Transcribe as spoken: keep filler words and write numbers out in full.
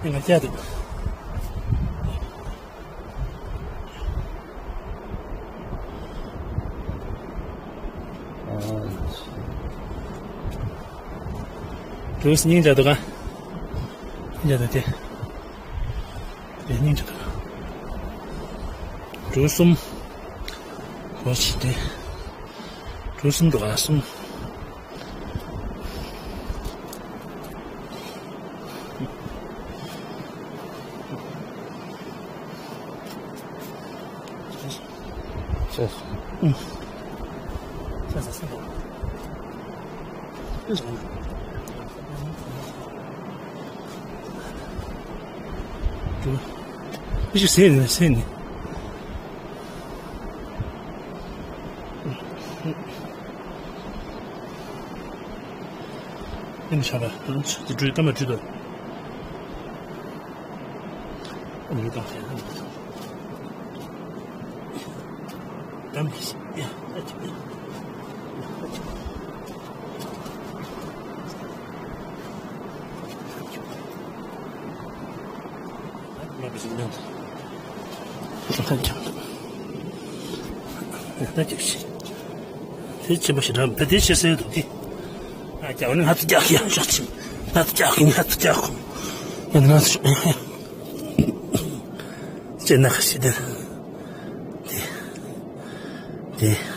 ང་སྐྱ་འདུག་གྲུ་སྙིང་རྗེ་འདུག་ག་སྙིང་རྗེ་འདུག་སྟེ། དེ་སྙིང་རྗེ་འདུག་གྲུ་གསུམ། འོ་ཞིག་སྟེ། གྲུ་གསུམ་འདུག་ག་གསུམ། ཨེ་ཞིག་ཟེར་ནས་ཟེར་ནས། ཨེ་ནི་ཆགས་པ། དེ་འགྲུལ་སྐར་མ་འགྲུལ་དོ། ཨ་མི་དང་ཟེར་ན། དེ་ཆེན་པོ་ཞིག་འདྲ་མི་འདུག་དེ་ཆེ་སེ་འདུག་དེ། ཨ་ཀྱ་འོ་ནི་ང་ཚོ་རྒྱག་གི་ཡང་ཤོག་ཆེན། ང་ཚོ་རྒྱག་གི་ང་ཚོ་རྒྱག་གོ། ཡང་ང་ཚོ་ཤོག་ཅེ་ན་ཁ་ཤི་དེ། དེ། དེ།